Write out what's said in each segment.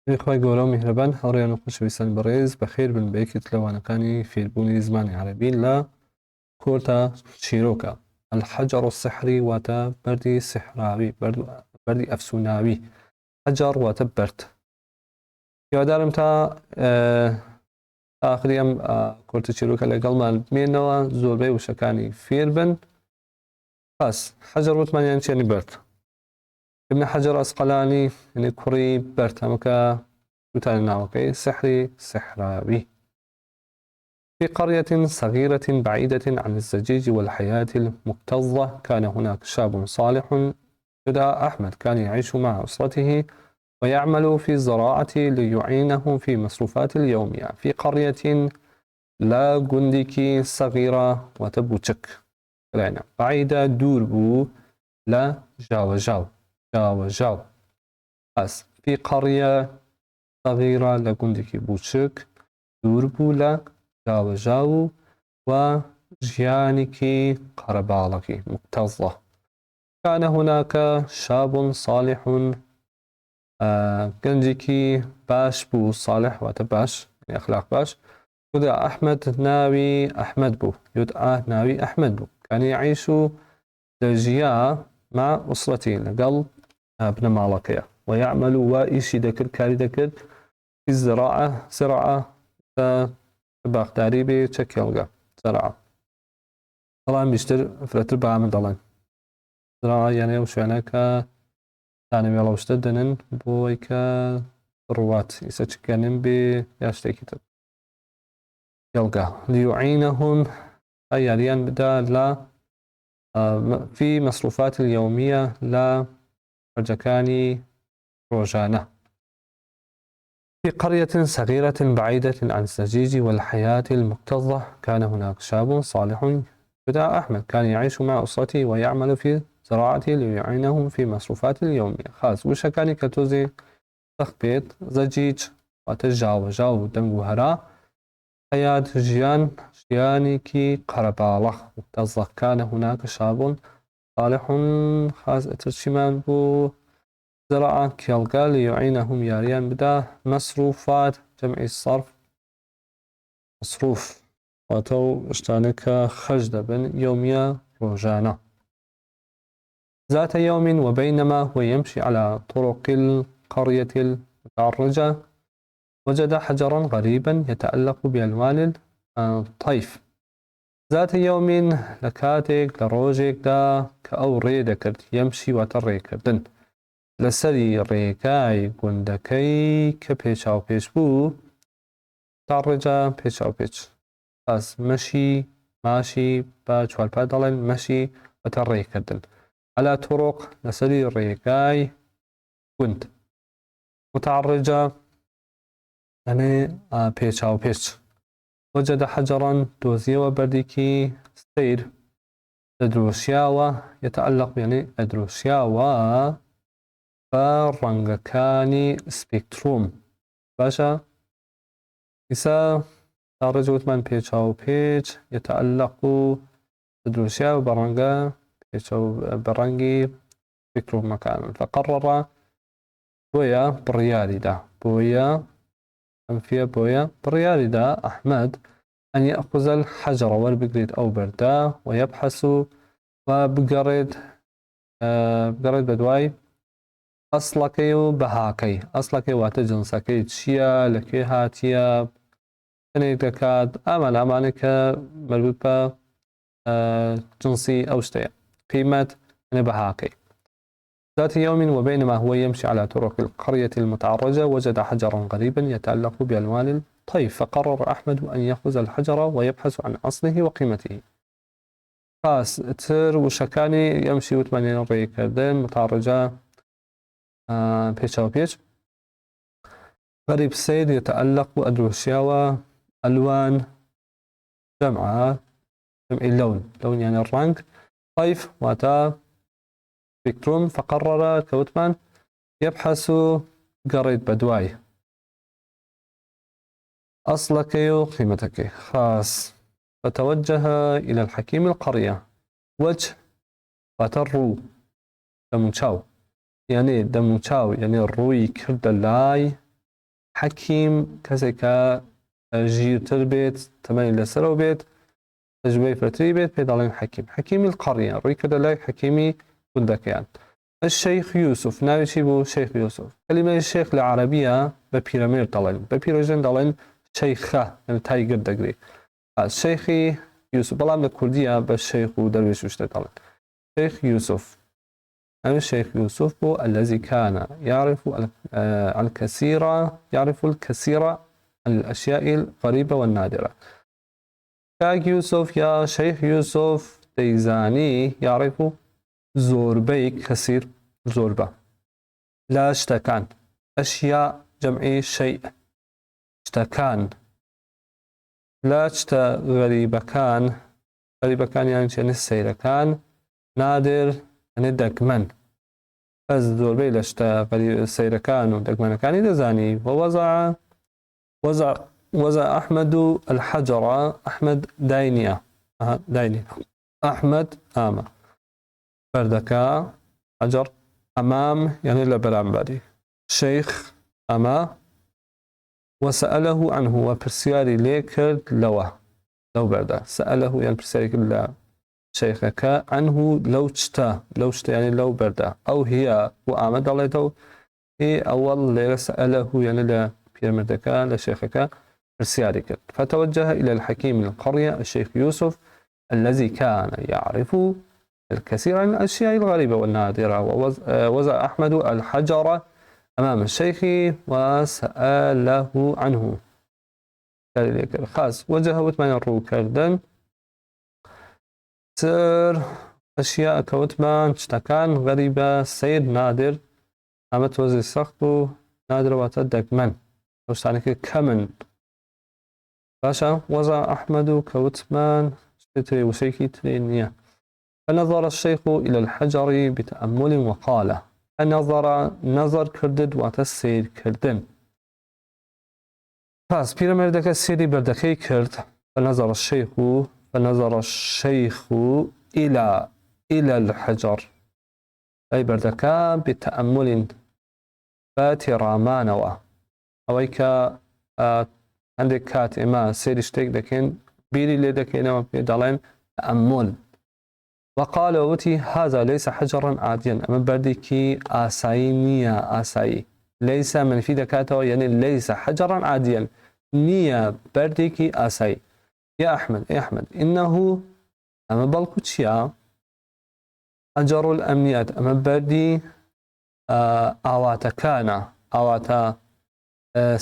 ئەی خوای گەورە و میهرەبان هاوڕێیان و خۆشەویستان بەڕێز بەخێر بن بە یەکێک لە وانەکانی فێربوونی زمانی عەرەبی لە کۆتا چیرۆکە الحجر السحری واتە بەردی سحراوی بەردی ئەفسوناوی حجر واتە بەرد هیوادارم تا ئاخری ئەم کورتە چیرۆکە لەگەڵمان بمێنەوە زۆربەی وشەکانی فێر بن پس حجر وتمان یان چێنی بەرد ابن حجر عسقلانی یعنی کوڕی بەرد هەمەکە وتانە ناوەکەی سحری سحراوی في قرية صغيرة بعيدة عن الزجيج والحياة المكتظة كان هناك شاب صالح يدعى أحمد كان يعيش مع أسرته ويعمل في الزراعة ليعينه في مصروفات اليومية في قرية لا گوندێکی صغيرة واتە بوچک لایەنە بعیدە دوور بوو لە ژاوەژاو ژاوەژاو پس في قرية صغيرة لە گوندێکی بوچک دوور بوو لە ژاوەژاو و ژیانێکی قەرەباڵغی مكتظة كان هناك شاب صالح گەنجێکی باش بوو صالح واتە باش ئەخلاق باش يدعى ئەحمەد ناوی ئەحمەد بوو يدعى ناوی ئەحمەد بوو كان يعيش دەژیا مع أسرته لەگەڵ بنەماڵەکەیە ويعمل و ئیشی دەکرد کاری دەکرد في الزراعة زراعة باخداری بێ چە کێڵگە زراعة بەڵام بیشتر فرەتر بە من دەڵێن زراعة یانێ ئەو شوێنە کە دانەوێڵە و شتە دەنن بۆی کە ڕوات ئیسە چ گەنم بێ یا شتێکی تر کێڵگە ليعينهم یاریان بدا لە في مصروفات اليومية لە خەرجەکانی ڕۆژانە في قرية صغيرة بعيدة عن الزجيج والحياة المكتظة كان هناك شاب صالح يدعى أحمد كان يعيش مع أسرته ويعمل في زراعته ليعينهم في مصروفات اليومية خاص وشەکانی کە تۆزێ سەخت بێت زەجیج واتە ژاوەژاو و دەنگ و هەرا حياة ژیان ژیانێکی قەرەباڵغ مكتظة كان هناك شاب صالح خاص ئەتر چیمان بوو زراعة کێڵگە ليعينهم یاریان بدا مصروفات جمعی صرف مصروف واتە و شتانە کە خەرج دەبن يومية ڕۆژانە ذات يوم وبينما هو يمشي على طرق القرية المتعرجة وجد حجرا غريبا يتألق بألوان الطيف ذات يوم لە کاتێک لە ڕۆژێکدا کە ئەو ڕێ دەکرد يمشي واتە ڕێکردن لەسەری ڕێگای گوندەکەی کە پێچاوپێچ بوو متعرجە پێچاوپێچ پس مەشی ماشی بە چوارپا دەڵێن مەشی واتە ڕێکردن على طرق لەسەری ڕێگای گوند متعرجە یعنی پێچاوپێچ وجد حجرا دۆزیەوە بەردێکی سەیر دەدرۆشیاوە يتألق یعنی ئەدرۆشیاوە بە ڕەنگەکانی سپێکتروم باشە ئیسا تاڕێج وتمان پێچاو پێچ يتألق دەدرۆشیاوە بە ڕەنگە پێچاو بە ڕەنگی سپێکترومەکان فقرر بۆیە بڕیاریدا بۆیە ئەنفیە بۆیە بڕیاریدا ئەحمەد أن يأخذ الحجر وەربگرێت ئەو بەردە ويبحث و بگەڕێت بگەڕێت بەدوای ئەسڵەکەی و بەهاکەی ئەسڵەکەی واتە جنسەکەی چییە لەکوێ هاتیە چنێک دەکات ئامان ئەمانە کە مربوط بە جنسی ئەو شتەیە قیمەت بەهاکەی ذات يوم وبينما هو يمشي على طرق القرية المتعرجة وجد حجرا غريبا يتألق بألوان الطيف فقرر أحمد أن يأخذ الحجر ويبحث عن أصله وقيمته پاس تر وشەکانی يمشي وتمانێن ڕێکردن متعرجە پێچاو پێچ غريب سير يتألق ئەدرۆشیاوە ألوان جمعة جمع اللون لون يعني الرنگ طيف واتا سبكتروم فقرر کە وتمان يبحث گەڕێت بەدوای ئەسڵەکەی و قیمەتەکەی خاص فتوجه إلى الحكيم القرية وجه واتە ڕوو دەموچاو یعنی دەموچاو یعنی ڕووی کردە لای. حەکیم کەسێکە ژیرتر بێت، تەمەنی لەسەرەوە بێت، تەجروبەی فرەتری بێت، پێ دەڵێن حەکیم. حەکیمی القەڕیە ڕووی کردە لای حەکیمی گوندەکەیان. الشیخ یوسف ناوی چی بوو؟ شیخ یوسف. کەلیمەی شیخ لە عەرەبیە بە پیرەمێرد دەڵێن، بە پیرەژن دەڵێن شەیخە، یعنی تای گرت دەگری. شیخی یوسف، بەڵام لە کوردیە بە شیخ و دەروێش و شتە دەڵێن. شیخ یوسف ئەم شیخ یوسف بوو الذي كان يعرف الكثير يعرف الكثير عن الأشياء الغريبة والنادرة. کاک یوسف یا شیخ یوسف دەیزانی يعرف زۆربەی کەسیر زۆربە لە شتەکان ئەشیا جەمعی شەیء شتەکان لە شتە غەریبەکان غەریبەکان یان چێنە سەیرەکان نادر یعنی دەگمەن بەس زۆربەی لە شتە سەیرەکان و دەگمەنەکانی دەزانی وەوەزع وەزع وەزع ئەحمەد و الحەجەڕە ئەحمەد داینیە داینی ئەحمەد ئامە بەردەکە حەجەڕ ئەمام یعنی لە بەرامبەری شەیخ ئەمە وسأله عنه و پرسیاری لێ کرد لەوە لەو بەردە سأله یان پرسیاری کرد لە شەیخەکە عنه لەو شتە لەو شتە یعنی لەو بەردە ئەو هي و ئامە دەڵێتەوە هي ئەوەڵ لێرە سأله یعنی لە پیرەمێردەکە لە شێخەکە پرسیاری کرد فتوجه إلى الحكيم القرية الشيخ يوسف الذي كان يعرف الكثير عن الأشياء الغريبة والنادرة ووزع أحمد الحجر أمام الشيخ وسأله عنه. خاص وجه وتمان ڕووکردن تر ئەشیا کەوتمان شتەکان غەریبە سیر نادر ئەمە تۆزی سەخت بوو نادر واتە دەگمەن ئەو شتانەکە کەمن باشە وەزا ئەحمەد و کەوتمان شتێ وشەیەکی ترێ نییە. فنظر الشيخ إلى الحجر بتأمل وقال فنظر نظر کردد واتە سیر کردن پاس پیرەمێردەکە سێری بەردەکەی کرد فنظر الشيخ فنظر الشيخ إلى إلى الحجر ئەی بەردەکە بتأمل بە تێڕامانەوە ئەوەی کە هەندێک کات ئێمە سێری شتێک دەکەین بیری لێ دەکەینەوە پێ دەڵێن تأمل. وقال وتی هذا ليس حجرا عاديا ئەمە بەردێکی ئاسایی نییە ئاسایی ليس منفی دەکاتەوە یعنی ليس حجرا عاديا نییە بەردێکی ئاسایی. يا أحمد يا أحمد إنه ئەمە بەڵکو چییە؟ حجر الأمنيات ئەمە بەردی ئاواتەکانە ئاواتە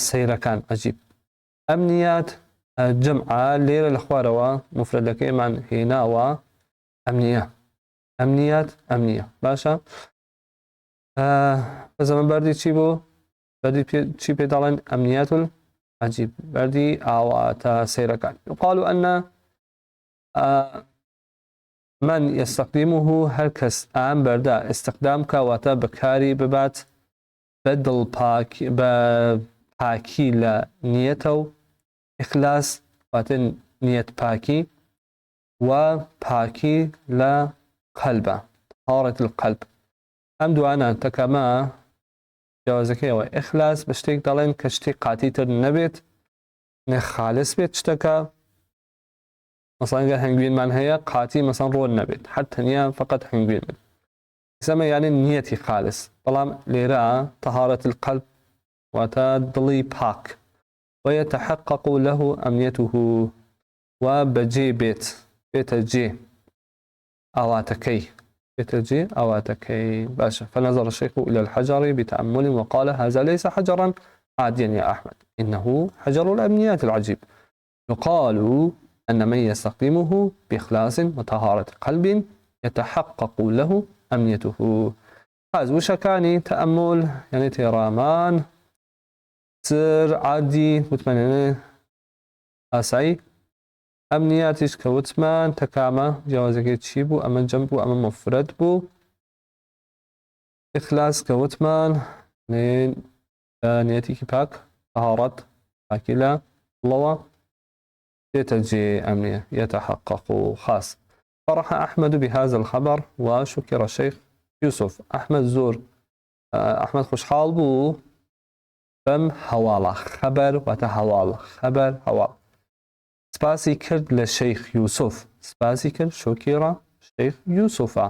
سەیرەکان عجیب. ئەمنیات جەمعە لێرە لە خوارەوە مفرەدەکەیمان هێناوە ئەمنیە ئەمنیات ئەمنیە باشە. بەس ئەمە بەردی چی بوو؟ بەردی چی پێ دەڵێن؟ ئەمنیات عجیب بەردی ئاواتە سەیرەکان. يقال أن من يستخدمه هەر کەس ئام بەردە استخدام کا واتە بەکاری ببات بە دڵ پاکی بە پاکی لە نیەتە و ئیخلاص واتە نیەت پاکی و پاکی لە قەلبە طهارة القلب. ئەم دوانە تەکەمە جیاوازەکەیەوە ئیخلاص بە شتێک دەڵێن کە شتێک قاتی تر نەبێت نە خالص بێت شتەکە مەسەڵەن گەر هەنگوینمان هەیە قاتی مەسەڵەن ڕۆن نەبێت هەر تەنیا فقط هەنگوین بێت ئێستا یعنی نیەتی خالص. بەڵام لێرە طهارة القلب واتە دڵی پاک ويتحقق له أمنيته و بەجێ بێت بێتە جێ ئاواتەکەی بێتە جێ ئاواتەکەی باشە. فنظر الشيخ إلى الحجر بتأمل وقال هذا ليس حجرا عاديا يا أحمد إنه حجر الأمنيات العجيب يقال أن من يستخدمه بإخلاص وطهارة قلب يتحقق له أمنيته. هاز وشەکانی تأمل يعني تێڕامان تر عادی وتمانێنێ ئاسایی ئەمنیاتیش کە وتمان تەکامە جیاوازەکەی چی بوو؟ ئەمە جەم بوو ئەمە مفرد بوو. ئیخلاص کە وتمان نیەتێکی پاک طهارەت پاکی لە دڵەوە دێتە جێ ئەمنیە يتحقق خاص. فرح أحمد بهذا الخبر وشكر الشيخ يوسف. أحمد زور أحمد خوشحال بوو. بەم هەواڵە، خەبەر واتە هەواڵ، خەبەر هەواڵ. سپاسی کرد لە شەیخ یوسف، سپاسی کرد شوکیڕە شەیخ یوسفە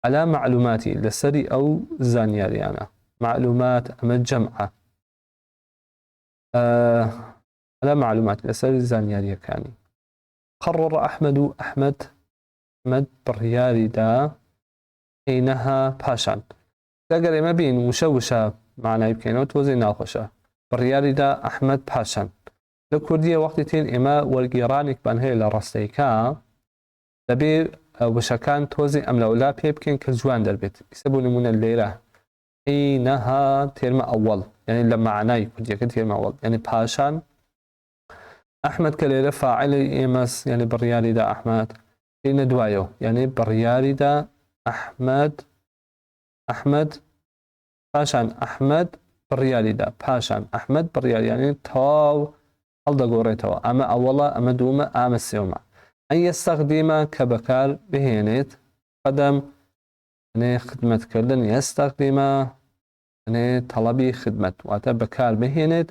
عەلا مەعلوماتی لەسەری ئەو زانیاریانە. مەعلومات ئەمە جەمعە. عەلا مەعلومات لەسەر زانیاریەکانی. قەڕڕ ئەحمەد و ئەحمەد ئەحمەد بڕیاری دا حینەها پاشان. ئەگەر ئێمە بین وشە وشە معنای بکەینەوە تۆزێ ناخۆشە. بڕیاری دا ئەحمەد پاشان. لە کوردیە وەختی تێن ئێمە وەرگێڕانێکمان هەیە لە ڕستەیکا دەبێ وشەکان تۆزێ ئەملاولا پێ بکەین کە جوان دەربێت. ئیسە بۆ نمونە لێرە حینەها تێرمە ئەوەڵ یعنی لە معنای کوردیەکە تێرمە ئەوەڵ یعنی پاشان ئەحمد کە لێرە فاعلی ئێمەس یعنی بڕیاری دا ئەحمد تێنە دوایەوە یعنی بڕیاری دا ئەحمد ئەحمد پاشان ئەحمد بڕیاری دا پاشان ئەحمد بڕیار یعنی تەواو هەڵدەگۆڕێتەوە ئەمە ئەوەڵە ئەمە دوومە ئامە سێومە ئەن یەستەخدیمە کە بەکار بهێنێت قەدەم یعنی خدمەتکردن یەستەخدیمە یعنی تەڵەبی خدمەت واتە بەکار بهێنێت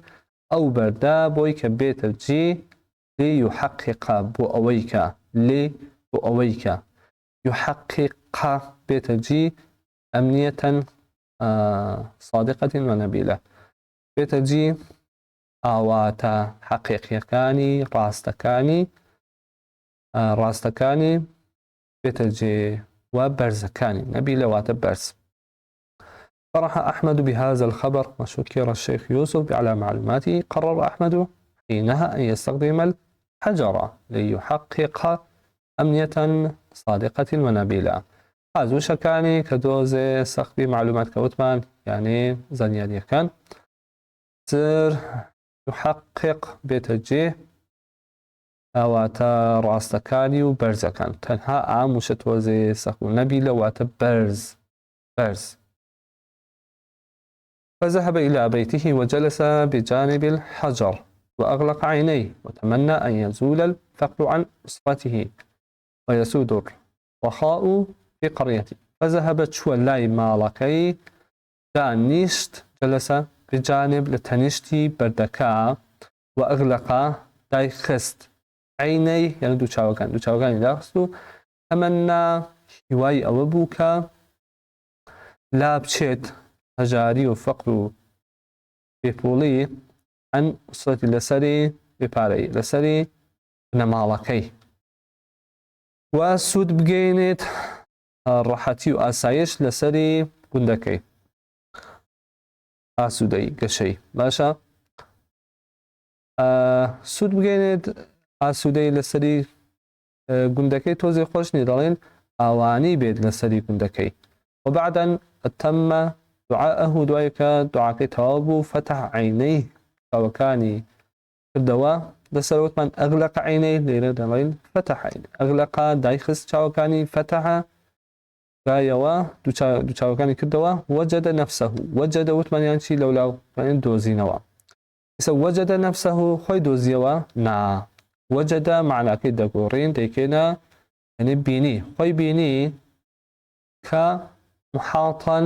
ئەو بەردە بۆی کە بێتە جی لی یحقق بۆ ئەوەی کە لی بۆ ئەوەی کە یحقق بێتە جی ئەمنیەتەن صادقەتین و نەبیلە بێتە جی ئاواتە حەقیقیەکانی ڕاستەکانی ڕاستەکانی بێتە جێ و بەرزەکانی نەبیلە واتە بەرز. فرح أحمد بهذا الخبر وشكر الشيخ يوسف على معلوماته. قرر أحمد حينها أن يستخدم الحجر ليحقق أمنية صادقة ونبيلة. هاز وشەکانی کە دۆزێ سەختی معلومات کەوتمان یعنی زانیاریەکان تر يحقق بێتە جێ ئاواتە ڕاستەکانی و بەرزەکان تەنها ئام وشە تۆزێ سەخت و نەبیلە واتە بەرز بەرز. فذهب إلى بيته وجلس بجانب الحجر وأغلق عينيه وتمنى أن يزول الفقر عن أسرته ويسود الرخاء في قريته. فذهب چوە لای ماڵەکەی دانیشت جلس بجانب لە تەنیشتی بەردەکە وأغلق دایخست عینەی یعنی دوو چاوەکان دوو چاوەکانی داخست و تەمەنا هیوای ئەوە بوو کە لا بچێت هەژاری و فەقر و بێپوڵی ئەن ئوسرەتی لەسەری بێپارەی لەسەری بنەماڵەکەی و سوود بگەینێت ڕەحەتی و ئاسایش لەسەری گوندەکەی ئاسوودەی گەشەی باشە سوود بگەینێت ئاسوودەی لەسەری گوندەکەی تۆزێ خۆش نیە دەڵێن ئاوانی بێت لەسەری گوندەکەی وبعد أن أتم دعاءه دوای کە دوعاکەی تەواو بوو فتح عینەی چاوەکانی کردەوە لەسەر وتمان ئەغلق عینەی لێرە دەڵێن فتح عینە ئەغلق دایخست چاوەکانی فتح کرایەوە دوو چاوەکانی کردەوە وەجەدە نەفسه وەجەدە وتمان یان چی لەولا دۆزینەوە ئێستا وەجەدە نەفسه خۆی دۆزیەوە نا وەجەدە معناکەی دەگۆڕین دەیکەینە یعنی بینی خۆی بینی کە محاطا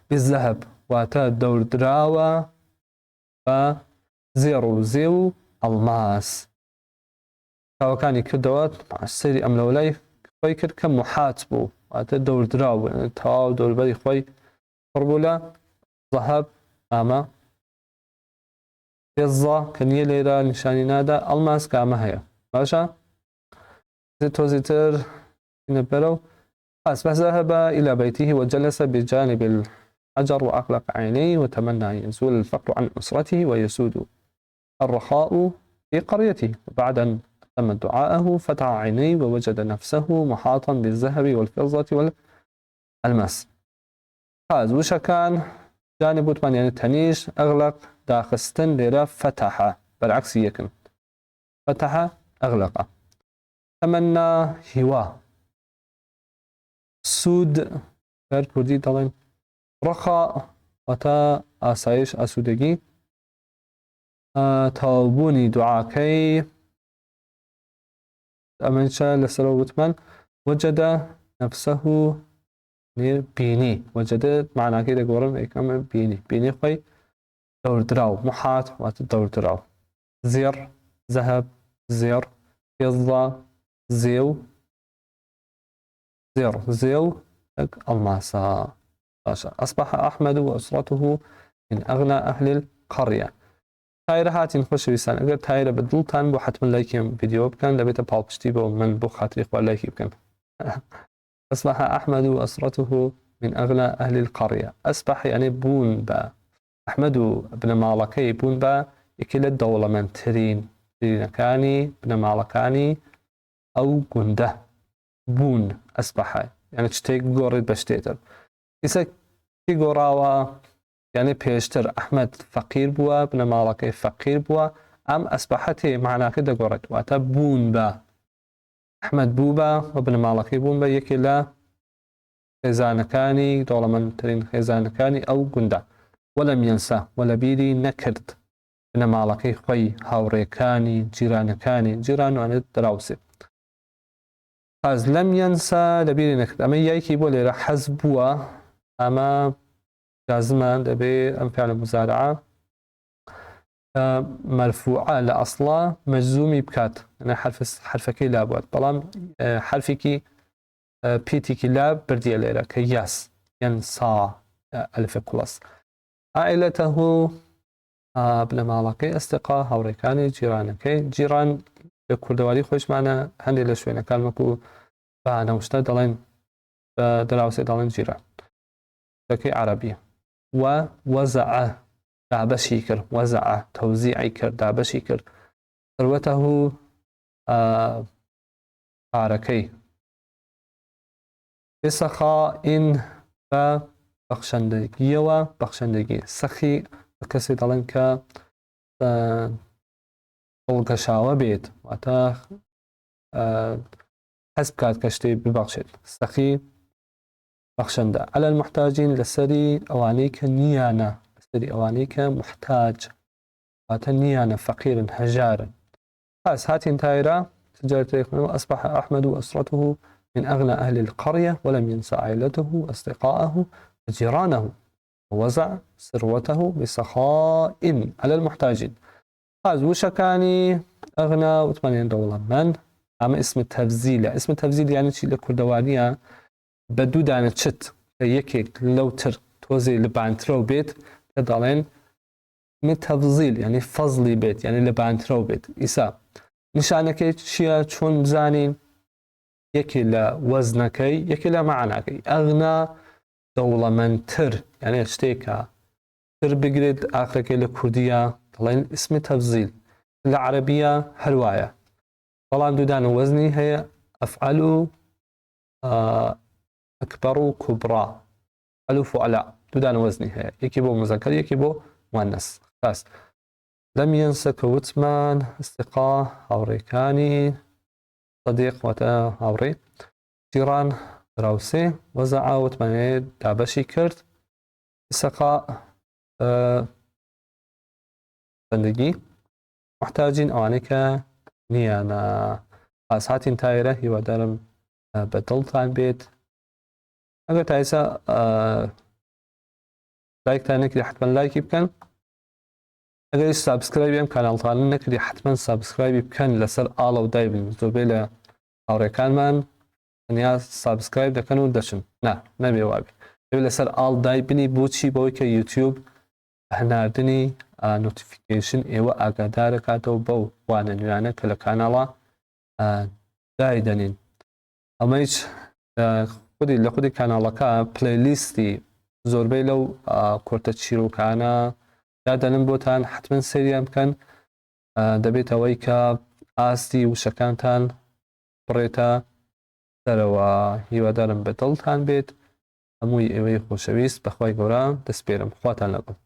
بالذهب واتە دەوردراوە بە زێڕ و زێو و ئەڵماس چاوەکانی کردەوە سەیری ئەم لەولای خۆی کرد کە محات بوو واتە دەوردراو بوو تەواو دەوربەری خۆی پڕ بوو لە ذهب ئامە فضە کە نییە لێرە نیشانی نادا ئەڵماس کە ئەمە هەیە باشە تۆزی تر بەرەو بس فذهب إلى بيته وجلس بجانب الحجر وأغلق عينيه وتمنى أن يزول الفقر عن أسرته ويسود الرخاء في قريته. وبعد أن تم دعاءه فتح عينيه ووجد نفسه محاطا بالذهب والفضة والألماس. هاز وشەکان جانب وتمان یعنی تەنیش ئەغلق داخستن لێرە فتح بەرعکسی یەکن فتح أغلق تمنى هوا سوود هەر کوردی دەڵێن ڕەخا واتە ئاسایش ئاسوودەگی تەواوبوونی دوعاکەی ئەمەشە لەسەرەوە وتمان وجدە نفسه بینی وجدە معناکەی دەگۆڕم یەکەم بینی بینی خۆی. دەوردراو، محاط واتە دەوردراو. زێڕ، ذهب، زێڕ، فضة، زێو، زێڕ، زێو، وەک ئەڵماسە. باشە. أصبح أحمد وأسرته من أغنى أهل القرية. تایرە هاتین خۆشەویستان ئەگەر تایرە بە دڵتان بۆ حتمما لایکی ئەم ڤیدیۆ بکەن دەبێتە پاڵپشتی بۆ من بۆ خاتری خوا لایکی بکەن. أصبح أحمد وأسرته من أغنى أهل القرية. أصبح یعنی بوون بە ئەحمەد و بنەماڵەکەی بوون بە یەکێ لە دەوڵەمەندترین ترینەکانی بنەماڵەکانی ئەو گوندە بوون. أصبح یعنی شتێک بگۆڕێت بە شتێتر. ئیسە کی گۆڕاوە؟ یعنی پێشتر ئەحمەد فەقیر بووە، بنەماڵەکەی فەقیر بووە، ئەم ئەسبەحەتێ معناکە دەگۆڕێت، واتە بوون بە ئەحمەد بوو بە و بنەماڵەکەی بوون بە یەکێ لە خێزانەکانی دەوڵەمەندترین خێزانەکانی ئەو گوندە. وەلەم یەنسا و لەبیری نەکرد بنەماڵەکەی خۆی، هاوڕێکانی، جیرانەکانی، جیران وانە دراوسێ. پس لەم یەنسا لەبیری نەکرد، ئەمە یایکی بۆ لێرە حەز بووە، ئەمە لازمە دەبێ ئەم فعل مزارعە مەرفوعە لە ئەسڵا مەجزومی بکات، یعنی حرفەکەی لابوات، بەڵام حرفێکی پیتێکی لا بردیە لێرە کە یاس ينسا ئەلف قڵەس. عائلته بنەماڵەکەی، ئەستقا هاوڕێکانی، جیرانەکەی. جیران لە کوردەواری خۆشمانە هەندێک لە شوێنەکان وەکو بانەوشتە دەڵێن بە دراوسێ دەڵێن جیران. دەکەی عربیە. و وەزع دابەشی کرد، وەزع تەوزیعی کرد، دابەشی کرد. ثروته پارەکەی. بسخاء بە بەخشندگیەوە، بەخشندگی سەخی بە کەسێ دەڵێن کە دڵگەشاوە بێت، واتە حەز بکات کە شتێ ببەخشێت. سەخی بەخشندە. على المحتاجين لەسەری ئەوانەی کە نییانە، لەسەری ئەوانەی کە محتاج واتە نییانە، فەقیرن، هەژارن. پس هاتین تایرە تجارة أصبح أحمد وأسرته من أغنى أهل القرية ولم ينسى عائلته وأصدقائه وجيرانه ووزع ثروته بسخاء على المحتاجين. هاز وشەکانی ئەغنا وتمانیان دەوڵەمەند. ئەمە اسم تەفزیلە. اسم تەفزیل یعنی چی لە کوردەوانیە؟ بە دوو دانە چت کە یەکێک لەو تر تۆزێ لە بانترەو بێت کە دەڵێن من تەفزیل، یعنی فەزڵی بێت، یعنی لە بانترەو بێت. ئیسا نیشانەکەی چییە؟ چۆن بزانین؟ یەکێ لە وەزنەکەی، یەکێ لە مەعناکەی. ئەغنا دەوڵەمەندتر، یعنی شتێکە تر بگرێت ئاخرەکەی لە کوردیە دەڵێن اسم تەفزیل، لە عەرەبیە هەروایە، بەڵام دوودانە وەزنی هەیە، ئەفعەل و ئەکبەر و کوبڕا، ئەل و فعلا، دوودانە وەزنی هەیە، یەکی بۆ مزەکەر یەکی بۆ مؤنث. خاص لەم ينسە کە وتمان استقا هاوڕێکانی، صدیق واتە هاوڕێ، جیران دراوسێ، وەزع وتمانێ دابەشی کرد، سەقا بەندگی، محتاجین ئەوانەی کە نییانە. پاس هاتین تایرە، هیوادارم بە دڵتان بێت. ئەگەر تا ئێستا لایکتان نەکردی حتمما لایکی بکەن، ئەگەر subscribe ی ئەم کاناڵتان نەکردی حتمما subscribe ی بکەن، لەسەر ئاڵە و دایبن. زۆربەی لە هاوڕێکانمان تەنیا subscribe دەکەن و دەچن، نا نەبێ وابێ، دەبێت لەسەر ئاڵ دایبنی. بۆچی؟ بەوەی کە یوتیوب هەناردنی notification ئێوە ئاگادارەکاتەوە بەو وانە نوێیانە کە لە کاناڵە دایدەنین. ئەمەیش خودی لە خودی کاناڵەکە playlist ی زۆربەی لەو کورتە چیرۆکانە دادەنم بۆتان، حتمما سەیریان بکەن. دەبێتەوەی کە ئاستی وشەکانتان بڕێتە سەرەوە. هیوادارم بە دڵتان بێت. هەمووی ئێوەی خۆشەویست بەخوای گەورە دەسپێرم. خواتان لەگەڵ.